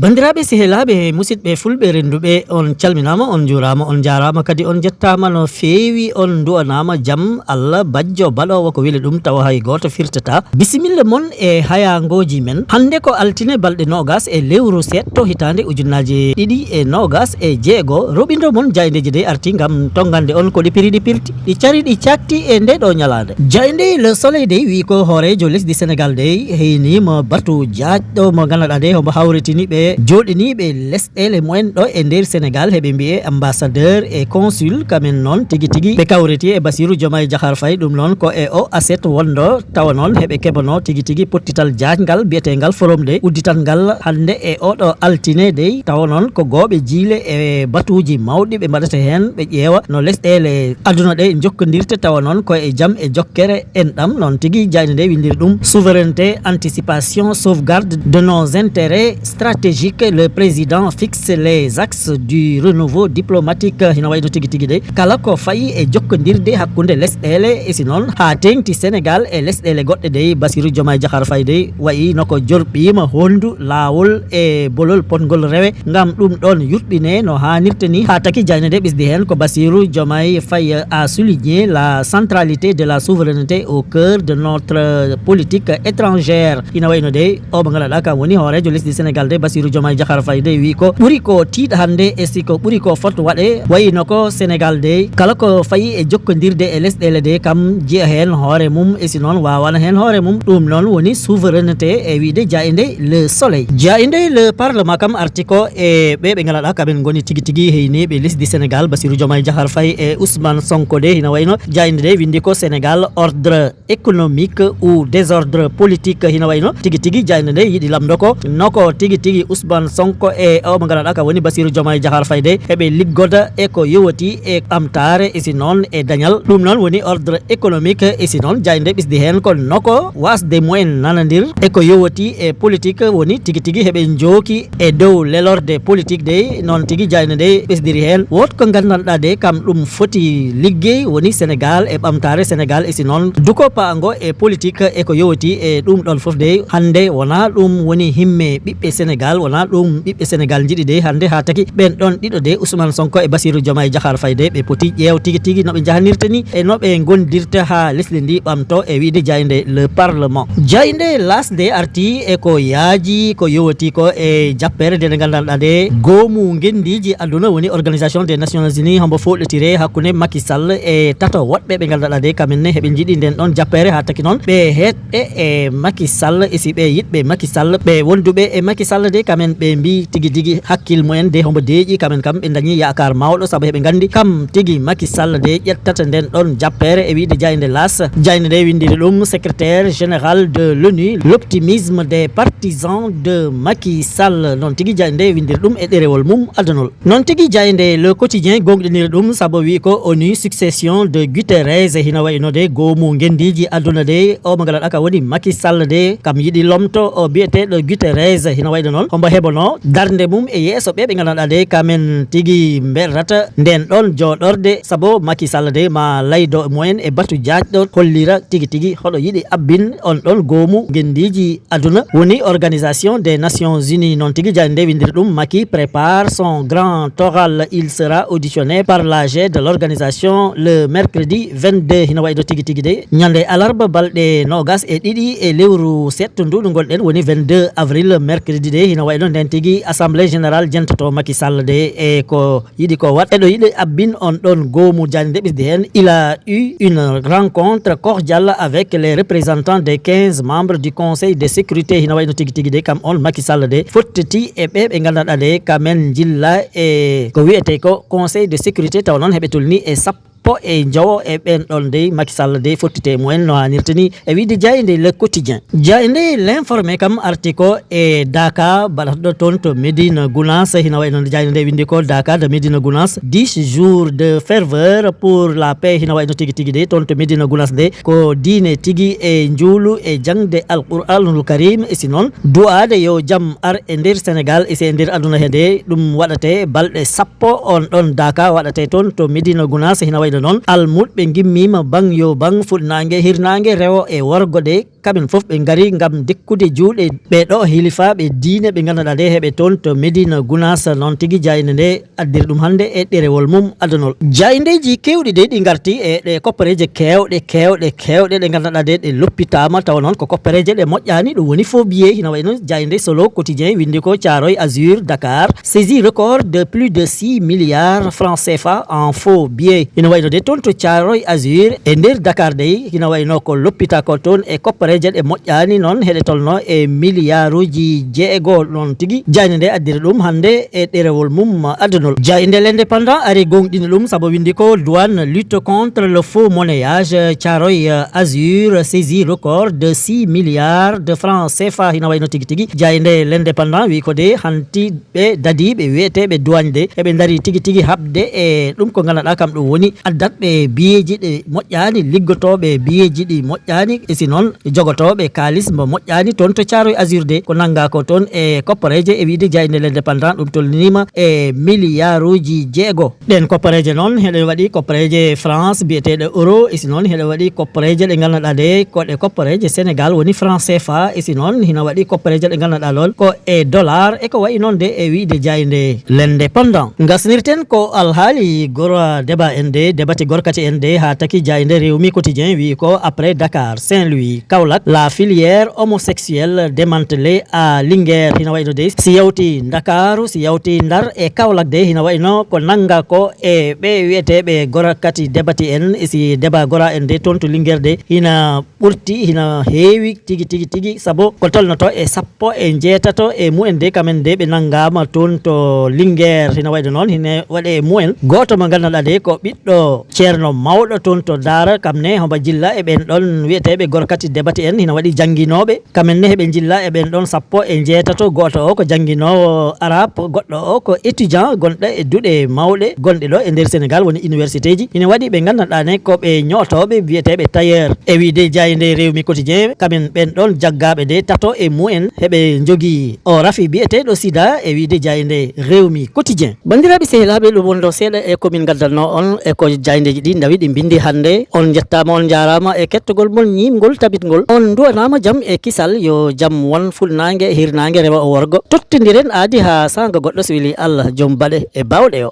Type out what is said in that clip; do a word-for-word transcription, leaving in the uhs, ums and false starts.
Banndiraaɓe, sehilaaɓe, musidɓe fulɓe rennduɓe, on calminaama, on njuuraama, on njaaraama kadi, on njettaama no feewi, on nduwanaama jam Allah bajjo baɗoowo ko weli ɗum tawa hay gooto firtataa. Bisimilla mon e hayaangooji men. Hannde ko altine balɗe noogas e lewru seeɗto hitaande ujunnaaje ɗiɗi e noogas e jeego. Roɓindo mon jaayndeeji dey arti ngam tonngande on ko ɗi piri ɗi pirti, ɗi cari ɗi caakti e nde ɗo ñalaande. Jaaynde Le Soleil dey wiyi ko hooreejo lesdi Senegal dey heyniima batu jaajɗo mo ngannduɗaa dey hombo hawritini ɓe jooɗiniiɓe lesɗeele mumen ɗo e nder Senegal, heɓe mbiye ambassadeur e consul, kamen noon tigi tigi ɓe kawriti e Bassirou Diomaye Diakhar Faye. Ɗum noon ko e o aset wonɗo tawa noon heɓe keɓano tigi tigi pottital jaajngal mbiyeteengal forum dey uddital ngal hannde e oɗo altine dey, tawa noon ko gooɓe jiile e batuuji mawɗi ɓe mbaɗata heen, ɓe ƴeewa no lesɗeele aduna ɗe njokkondirta, tawa noon ko e jam e jokkere enɗam. Noon tigi jaaynde nde winndiri ɗum: souveraineté, anticipation, sauvegarde de nos intérêts stratégiques, le président fixe les axes du renouveau diplomatique. Hino wayno tigi tigi dey kala ko fayi e jokkondirde hakkunde lesɗeele, e si noon haa teeŋti Senegal e lesɗeele goɗɗe dey, Bassirou Diomaye Diakhar Faye dey wayi no ko jorɓiima honndu laawol e bolol potngol rewe ngam ɗum ɗoon yurɓine no haanirta ni. Haa taki jaaynde nde ɓesdi heen ko Bassirou Diomaye Faye a souligné la centralité de la souveraineté au cœur de notre politique étrangère. Ina wayno dey o mo ngannduɗaa kam woni hooreejo lesdi Senegal dey, Bassirou Diomaye Diakhar Faye dey wiyi ko ɓuri ko tiiɗa hannde e si ko ɓuri ko fot waɗe, wayi no ko Senegal dey kala ko fayi e jokkondirde e lesɗeele dey kam jiya heen hoore mum, e si noon waawana heen hoore mum. Ɗum noon woni souveraineté e wiyde jaaynde Le Soleil. Jaaynde Le Parlement kam arti ko e ɓe ɓe ngannduɗaa kamen ngoni tigi tigi heyniiɓe lesdi Senegal, Bassirou Diomaye Diakhar Faye e Ousmane Sonko dey. Hino wayno jaaynde dey winndi ko Senegal, ordre économique ou désordre politique. Hino wayno tigi tigi jaaynde nde yiɗi lamndo ko no ko tigi tigi Ousmane Sonko e o mo ngannduɗaa ka woni Bassirou Diomaye Diakhar Faye dey heɓe liggoda e ko yowiti e ɓamtaare, e si noon e dañal. Ɗum noon woni ordre économique, e si noon jaaynde ɓesdi heen ko no ko waasde mumen nanondir e ko yowiti e politique woni tigi tigi heɓe njooki e dow lelorde politique dey. Noon tigi jaaynde nde ɓesdiri heen wood ko nganndanɗaa de kam ɗum foti liggey woni Senegal e ɓamtaare Senegal, e si noon duko paango e politique e ko yowiti e ɗum ɗoon fof dey hannde wonaa ɗum woni himme ɓiɓɓe Senegal, wonaa ɗum ɓiɓɓe Senegal njiɗi dey hannde haa taki ɓeen ɗoon ɗiɗo dey Ousmane Sonko e Bassirou Diomaye Diakhar Faye dey ɓe poti ƴeew tigi tigi no ɓe njahanirta ni e no ɓe ngondirta haa lesdi ndi ɓamto e wiyde jaaynde Le Parlement. Jaaynde L'As de arti e ko yaaji ko yowiti ko e jappere nde nde nganndanɗaa nde goomu ngenndiiji aduna woni Organisation des Nations Unies hombo fooɗotire hakkunde Macky Sall e tato woɗɓe ɓe nganndanɗaa de kamen ne heɓe njiɗi nden ɗon jappere haa taki noon ɓe heetɓe e Macky Sall, e si ɓe yiɗɓe Macky Sall ɓe wonduɓe e Macky Sall de kamen ɓe mbi tigi tigi hakkil mumen de hombo deeƴi, kamen kam ɓe dañi yaakaar mawɗo sabu heɓe nganndi kam tigi Macky Sall de ƴettata nden ɗon jappere e wiyde jaaynde L'As. Jaaynde nde winndiri ɗum secrétaire général de l'ONU, l'optimisme des partisans de Macky Sall. Noon tigi jaaynde nde winndiri ɗum e ɗerewol mum adunol. Noon tigi jaaynde Le Quotidien gonɗiniri ɗum sabu wi ko ONU succession de Guterres hino wayno de goomu ngenndiiji aduna de o mo ngala ɗaka woni Macky Sall de kam yiɗi lomto o biyeteeɗo Guterres hino wayno noon hombo heɓono darnde mum e yeeso ɓe ɓe nganndanɗaa de kamen tigi mberrata nden ɗon jooɗorde sabu Macky Sall de ma laydo mumen e batu jaajɗo hollira tigi tigi hoɗo yiɗi abbin on ɗon goomu ngenndiiji aduna woni Organisation des Nations Unies. Noon tigi jaaynde nde winndiri ɗum Macky prépare son grand oral, il sera auditionné par l'A G de l'organisation le mercredi vingt-deux. Hino wayno tigi tigi de ñande alarba balɗe noogas e ɗiɗi e lewru seeɗto ndu ɗo ngonɗen woni vingt-deux avril, mercredi de hino wayno nden tigi assemblée générale jentoto Macky Sall de e ko yiɗi ko waɗ eɗo yiɗi abbin on ɗon goomu jaaynde nde ɓesdi heen. Il a eu une rencontre cordiale avec les représentants des quinze membres du Conseil de sécurité. Hino wayno tigi tigi de kam on Macky Sall de fottiti e ɓe ɓe nganndanɗaa de kamen njilla e ko wiyetee ko Conseil de sécurité tawa noon heɓe tolni e sappo sappo e njowo e ɓen ɗon dey Macky Sall dey fottite e mumen no haanirta ni. E wiide jaaynde Le Quotidien, jaaynde L'Informé kam arti ko e Daka baɗatɗo toon to Médina Gounass. Hina wayi noon jaaynde nde winndi ko Daka de Médina Gounass, dix jours de ferveur pour la paix. Hina wayi no tigi tigi de toon to Médina Gounass de ko diine tigi e njuulu e jaŋde Alqur'anul Karim, e si noon du'aade yo jam ar e nder Senegal e si e nder aduna he nde ɗum waɗate balɗe sappo. On ɗon Daka waɗate toon to Médina Gounass. Hina wayi no noon almuuɗɓe ngimmiima baŋ yo baŋ, fuɗnaange, hirnaange, rewo e worgo de. Kamɓe fof ɓe ngari ngam dekkude juuɗe ɓee ɗoo hilifaaɓe diine ɓe ngannduɗaa de heɓe toon to Médina Gounass. Noon tigi jaaynde nde addiri ɗum hannde e ɗerewol mum adunol. Jaayndeeji keewɗi de ɗi ngarti e ɗe koppareeje keewɗe, keewɗe, keewɗe ɗe ngannduɗaa de ɗe loppitaama, tawa noon ko koppareeje ɗe moƴƴaani, ɗum woni faux billet. Hina wayi no jaaynde Solo Quotidien winndi ko Thiaroye Azur Dakar saisie record de plus de six milliards francs C F A en faux billet. Hina wayi no de toon to Thiaroye Azur e nder Dakar dey, hina wayi no ko loppita ko toon e koppareeje ɗe moƴƴaani noon, heɗe tolno e miliyaaruuji jeego noon tigi. Jaaynde nde addiri ɗum hannde e ɗerewol mum adunol. Jaaynde L'Indépendant ari gooŋɗini ɗum sabu winndi ko douane lutte contre le faux monnayage, Thiaroye Azur saisie record de six milliards de francs C F A. Hina wayi no tigi tigi jaaynde L'Indépendant wi ko de hanti ɓe dadiiɓe wiyeteeɓe douane de, eɓe ndarii tigi tigi haɓde e ɗum ko ngannduɗaa kam ɗum woni addatɓe biyeeji ɗi moƴƴaani, liggotooɓe biyeeji ɗi moƴƴaani, e si noon jogotooɓe kaalis mbo moƴƴaani toon to Thiaroye Azur de. Ko nanngaa ko toon e koppareeje e wiyde jaaynde L'Indépendant, ɗum tolniniima e miliyaaruuji jeego. Ɗeen koppareeje noon, heɗen waɗi koppareeje France biyeteeɗe euro, e si noon heɗen waɗi koppareeje ɗe ngannduɗaa de ko ɗe koppareeje Sénégal woni franc C F A, e si noon hina waɗi koppareeje ɗe ngannduɗaa ɗoon ko e dollar e ko wayi noon de e wiyde jaaynde L'Indépendant. Ngasnirten ko alhaali gora débat en de, debate gorkati en de, haa taki jaaynde Rewmi Quotidien wiyi ko après Dakar, Saint-Louis, Kaolack, la filière homosexuelle démantelée à Linguère. Hina wayi no de si yawti Ndakaaru, si yawti Ndar e Kaolack de, hina wayi no ko nannga ko e ɓe wiyeteeɓe gora kati debati en, e si débat gora en de toon to Linguère de, hina ɓurti, hina heewi tigi, tigi, tigi, sabu ko tolnoto e sappo e njeetato e mumen de, kamen de ɓe nanngaama toon to Linguère. Hina wayi no noon, hina waɗe e mumen gooto mo ngannduɗaa de ko ɓiɗɗo ceerno mawɗo toon to Daara, kam ne homo jilla e ɓeen ɗoon wiyeteeɓe gora kati debati en, hina waɗi jannginooɓe. Kamen ne heɓe njilla e ɓeen ɗoon sappo e njeetato, gooto o ko jannginoowo arab, goɗɗo o ko étudiant gonɗo e duɗe mawɗe gonɗe ɗo e nder Sénégal, woni universitéji. Ina waɗi ɓe nganndanɗaa ne ko ɓe ñootooɓe, biyeteeɓe tailleur. E wiyde jaaynde Rewmi Quotidien, kamen ɓeen ɗoon jaggaaɓe de tato e mumen heɓe njogii o rafi biyeteeɗo sida, e wiyde jaaynde Rewmi Quotidien. Banndiraaɓe sehilaaɓe, ɗum wonno seeɗa e ko min ngaddanno on e ko jaayndeeji ɗi ndawi ɗi mbinndi hannde. On njettaama, on njaaraama e kettogol mon ñiimngol tabitngol. On nduwanaama jam e kisal, yo jam won fuɗnaange, hirnaange, rewo e worgo. Tottondiren aadi haa saanga goɗɗo, so weli Allah, joom baɗe e baawɗe o.